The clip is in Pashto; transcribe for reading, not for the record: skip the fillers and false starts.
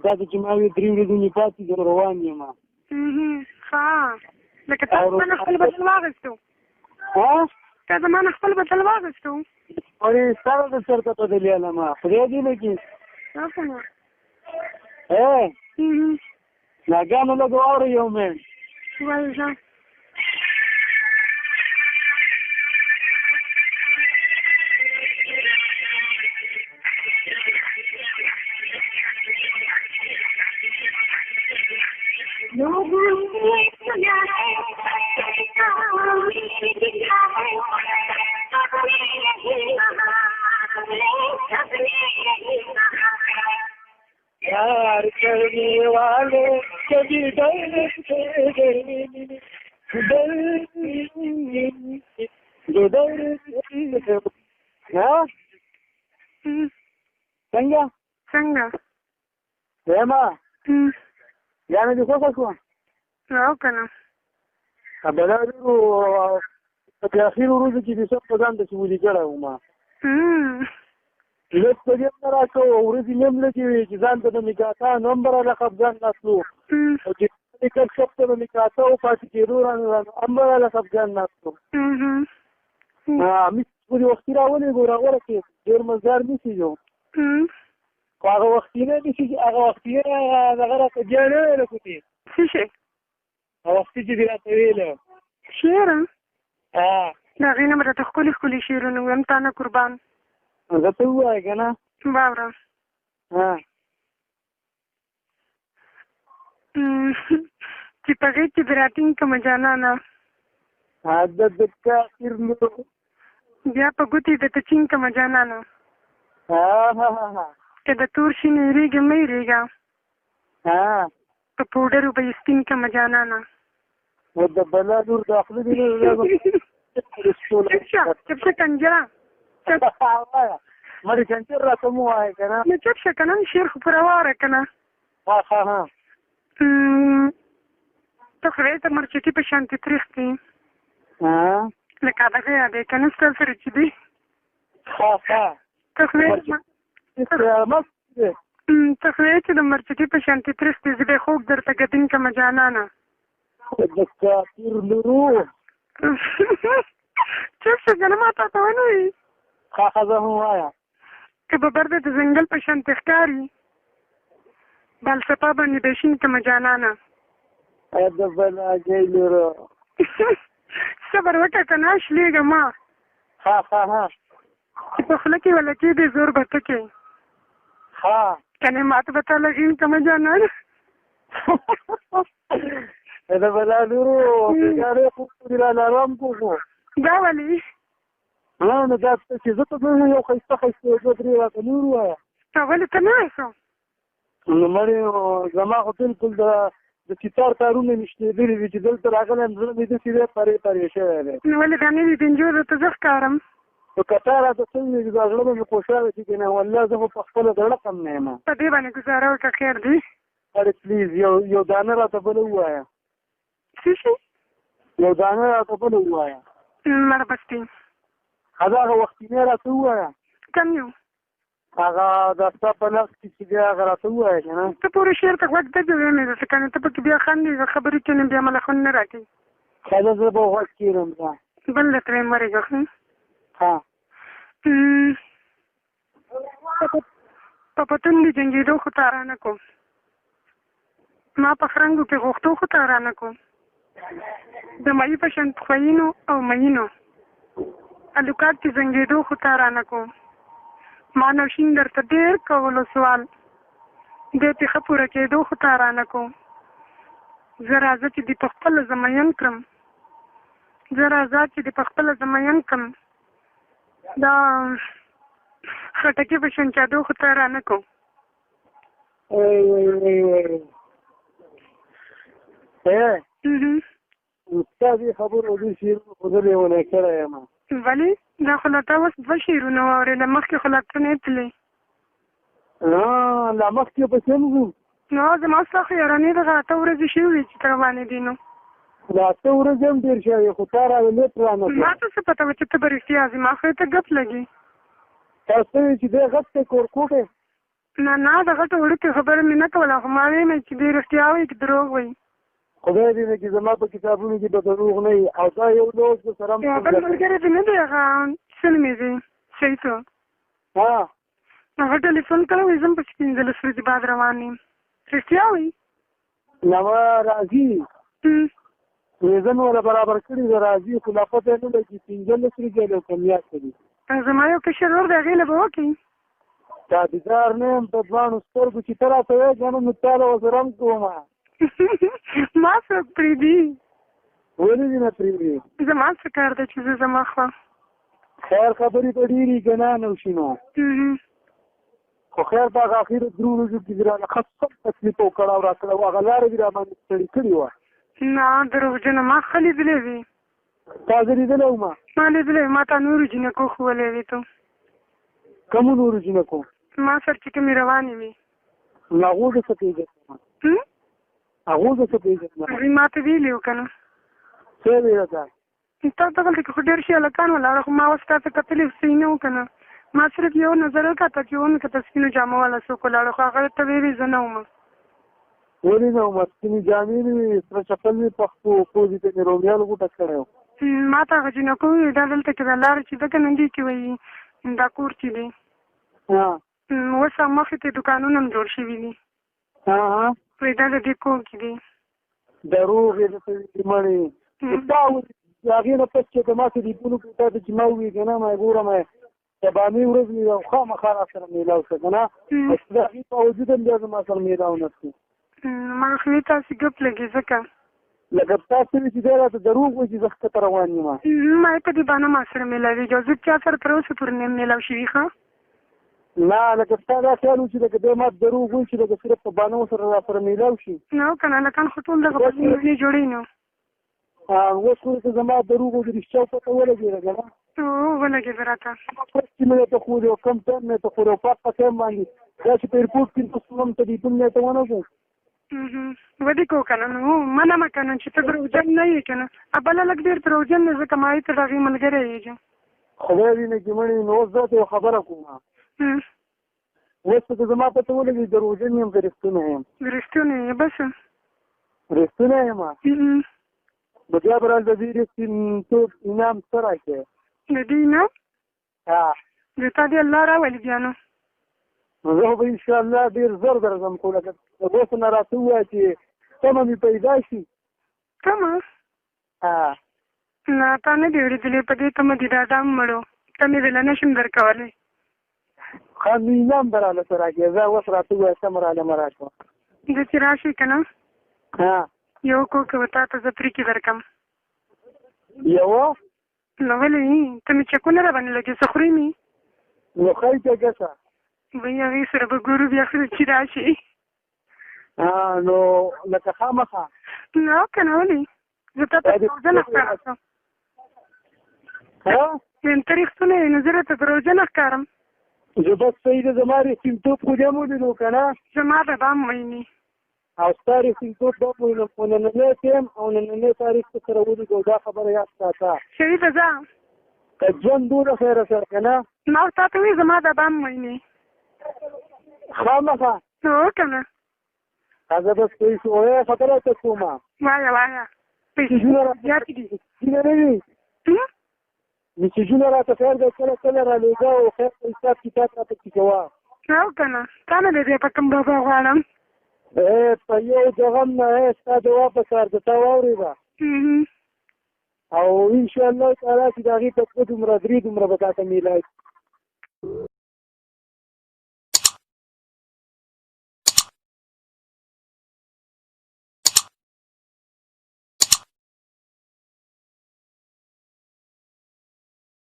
تا ته چې ما وی درې ورځې مې پاتې دي، روان یم. ښه، لکه تا زما نه خپل بدل واخیستو. ها، تا زما نه خپل بدل واخیستو. ولې ستا د چېرته بدل یاله ما خدای دې نه کړي. ها که نه؟ ای ناګانو لږ واوره یو منټ. وایي ځه. लोगों ने सुना है दिखा है, सबने यही कहा, सबने यही कहा। प्यार करने वाले कभी डरते नहीं, जो डरते। ها، څنګه؟ څنګه؟ یما یعنې دې خوښه شوه؟ او که نه؟ بلا ډېرو په دې اخرو ورځو کې دې څه په ځان داسې ولي کړی وم. لږ په دې هم نه راکوه، ورځې مې هم لږې وې چې ځان ته به مې کاته، نو هم به راله خفګان ناست وو، او چې کټ کپ ته به مې کاته او پاتې کېدو رانه رانه هم به راله خفګان ناست وو. مې خو دې وختي راولېږو، راورسېد، ډېر مزدار نیسي یو، خو هغه وختي نه نیسي چې هغه وختي دغه راته بیا نه ویله کوتې. څه شی؟ هغه وختي چې دې راته ویله شعر؟ ها، د هغې نه به راته ښکلي ښکلي شعرونه ووایم، تا نه قربان. زه ته ووایه که نه؟ واوره. ها. چې په غېږ کې دې راټینګ کړمه جانانه، د کافر لور، بیا په ګوتې درته چینګ کړمه جانانه، ها ها ها، که د تور شي نو وېرېږه مه وېرېږه، ها، په پوډرو به یې سپین کړمه جانانه. و د بلا لور، د خولې دې نه. چپ شه، چپ شه کنجره. مړې کنجر راته مه وایه که نه. نو چپ شه که نه، شعر خو پوره واوره که نه. ها ها ها. ته خو د مرچکي په شانتې تریخ دی لکه دغه یادې که نه ستا سره چې دی. ها ها. ته خو چې د مرچکي په شانتې تریخ دی، زه به خوږ درته ګدین کړمه جانانه. د کافر لورو. چپ شه که نه، ما تا ته ونه وایي. ښه ښه، زه هم وایه. که ببر د ځنګل په شانتې ښکاري، بالسپا باندې به شین کړمه جانانه. د بلاګۍ لورو. صبر وکړه که نه، شلېږه ما. ها ها ها. چې په خوله کې ولا کېدې زور به ته کوې. ها. که نه ماته به تا لغین کړمه جانانه. د بلا لورو، بېګارې خو دې راله ارام کړو خو. دا ولې؟ ها، نو دا چې زه ته یو ښایسته ښایسته یو دوه درې راته نور ووایه. تا ولې ته نه وایې؟ نو مړې زما خو بالکل د سیتار تارونه مې شلېدلي دي، چې دلته راغلی یم زړه مې داسې دی پرې پرې شوی دی. نو ولې دا نوي بنجو ته زه ښکارم؟ نو که تا راته څه ووایې چې دا زړه به مې خوشحاله شي، که نه والله زه خو په خپله زړه کم نه یم. په دې باندې ګزاره وکړه، خیر دی. اړې پلیز یو دانه راته بله ووایه. څه شي؟ یو دانه راته بله ووایه. مړه بس دی. هغه هغه وختینی راته ووایه. کم یو؟ هغه د ستا په لاس کې چې دی هغه راته ووایه که نه. ته پورې شعر ته غوږ دی ویم درته که نه، ته پکې بیا خاندې خبرې کې نه، بیا مله خوند نه راکوي. ښه ده، زه به غوږ کښېنم. ځه بل درته وایم، ورېږه. ښه. ها. په پتون دې جنګېدو خو تا رانه کو، ما په خرنګو کې غوښتو خو تا رانه کو، د مئی په شان خویینو او میینو الوکات کې زنګېدو خو تا رانه کو، ما نوشین درته ډېر کولو سوال دی پې ښه پوره کېدو خو تا رانه کو، زه راځه چې دې په خپله زه میین کړم، زه راځه چې دې په خپله زه میین کړم، دا خټکي په شان چادو خو تا رانه کو. وای وای وای وای، ستا دې خبرو دې شعرونو خو زه لېونی کړی یم. ولې؟ دا خو لا تا اوس دوه شعرونه واورېده، مخکې خو لا ته نه تلې. لا مخکې پسې هم ځو. نو زما ستا خو یارانې دغه 8 ورځې شوې وې چې ته روانې دي. نو لا 8 ورځې هم ډېر شوې، خو تا راله لیټ رانه کړه. ما ته څه پته وه چې ته به رښتیا ځې، ما خو ته ګپ لګي. تا څه وې چې دی غټ دی کورکوټی؟ نه نه، د غټو وړوکې خبره مې نه کوله، خو ما ویل چې دی رښتیا وایي که دروغ وایي. خدای دې نه کړي زما په کتابونو کې به دروغ نه وي، او دا یو لوز به سره هم یو بل ملګری دې نه دی، هغه څه نومېږي، سعید؟ ها. هغه ټلیفون کړی، وایي زه هم پسې 15 ورځې بعد روان یم. رښتیا وایي؟ نو راځي، ویزه مې وله برابر کړې ده، راځي، خو لا پته یې نه لګي 15 ورځې له که میاشتې دي. زما یو کشر ورور دی، هغې له به وکړي. تابعدار نه یم په دواړو سترګو چې ته راته وایې که نه، نو تا له ورسره هم کومه. ما څوک پرېږدي؟ ولې دې نه پرېږدي؟ زما څه کار دی چې زه زما خوا. خیر، خبرې به ډېرې که نه نوشینو، خو خیر، په هغه اخرو درو ورځو کې دې راله ښه سخت تکلیف او کړاو راکړی و، هغه لاره دې راباندې ستړې کړې وه. نه دروغجنه، ما ښه لیدلی وي. تا زه لیدلی وم؟ ما لیدلی، ما تا نورو جینکو ښوولی وي. ته کومو نورو جینکو؟ ما سره چې کومې روانې وي. نو هغو زه څه پېژنم؟ هغو زه څه پېژنم؟ هغوی ما ته ویلي وو که نه. څه یې ویله تا؟ تا دغلته کې خو ډېر ښه هلکان ولاړ، خو ما اوس تا ته کتلي صحیح نه وو که نه. ما صرف یو نظر وکاته چې ومې کتل سپینو جامو والا څوک ولاړ، خو هغه ته ویې زه نه وم. ولې نه وم؟ سپینې جامې مې وې، سره چپل مې په خپو، پوزې ته مې رومیال غوټه کړی و. ما ته هغه جینکو وویل دا دلته کې دا لاره چې ده که نه، دې کې وایي دا کور چې دی، اوس مخې ته دوکانونه هم جوړ شوي دي، وایي دا د دې کور کې دی. دروغ یې درته ویلي مړې. تا هغې نه پس چې که ما ټلیفون وکړو تا ته چې ما وویل که نه، ما ګوره ما سبانۍ ورځ مې یو خامخا را سره میلاو شو که نه، او د هغې باوجود هم بیا زما سره میلاو نه شو. ما خو وی تاسې ګپ لګي ځکه لکه تاسو چې دی راته دروغ وایي چې زه ښکته روان یم. ما یې په دې بانه ما سره میلاویږي، او زه چا سره تر اوسه پورې نه یم میلاو شوي. ښه نه، لکه ستا دا خیال و چې لکه دی ما دروغ وایي چې لکه صرف په بانو سره را سره میلاو شي. نو که نه، هلکان خو ټول دغه په دې جوړوي. نو اوس خو ته زما دروغ او د رښتیاو پته ولګېده که نه؟ ولګېده راته. چې مې درته ښودې او کوم ټایم مې درته ښودې او په هغه ټایم باندې دا چې په ایرپورټ کې ناست وم، ټلیفون مې درته ونه کړ. ودې کو که نه، نو منمه که نه چې ته دروغجن نه یې که نه. بل هلک ډېر دروغجن دی، ځکه ما یې ته د هغې ملګری یې. خدای دې نه کړي مړې. نو اوس زه ته یوه خبره کوم. اوس ته زما پته ولګېږي دروغجن یم که رښتونی یم؟ رښتونی یې، بس رښتونی یم. نو بیا به راله د دې رښتینتوب انعام څه راکړې؟ د دې انعام؟ ها. د تا دې الله راولي بیا. نو نو زه خو به انشاءالله ډېر زر درځم، خو لکه اوس نه راته ووایه چې تمه مې پیدا شي. تمه؟ ها. نه، تا نه دی اورېدلې، په دې تمه دې دادا هم مړو، تمې دله نه شم درکولی. ښه، نو انعام به راله څه راکړې؟ زه اوس راته ووایه، تمه راله مه راکړه. زه چې راشي که نه، ها، یو کوکه به تا ته زه پرېکې درکم. یوه؟ نو ولې ته مې چکونه را باندې لګې، څه خورې مې؟ نو ښه جګه شه. وایي هغې سره به ګورو بیا خو چې راشي. نو لکه خامخا. نو که نه ولې زه تا ته دروغجنه ښکارم؟ ها؟ وایم ته رښتونی یې، نو زه راته دروغجنه ښکارم. زه بس صحیح ده، زما رښتینتوب خو دې هم ولیدو که نه؟ زما به به هم ویني. او ستا رښتینتوب به هم وینم، خو نننی ټایم او نننی تاریخ ته سره ولیدو، دا خبره یاد ساته. شهیده ځه. که ژوند دومره خیره سره که نه؟ ما تا ته وایي زما دا به هم ویني. خامخا. نو که نه؟ هغه بس پوه شو. خبره ته کومه. وایه وایه. پیسې زیاتې دي. نه وي. میسجونه راته خیر دی کله کله رالېږه، او خیر په حساب کتاب راته پکې کوه. او که نه تا نه دی بیا په کوم بابا غواړم؟ په یو د غم نه ستا دعا په کار ده، تا واورېده. او انشاءالله تعالی چې د هغې په دوه دومره درې دومره به تا ته میلاو.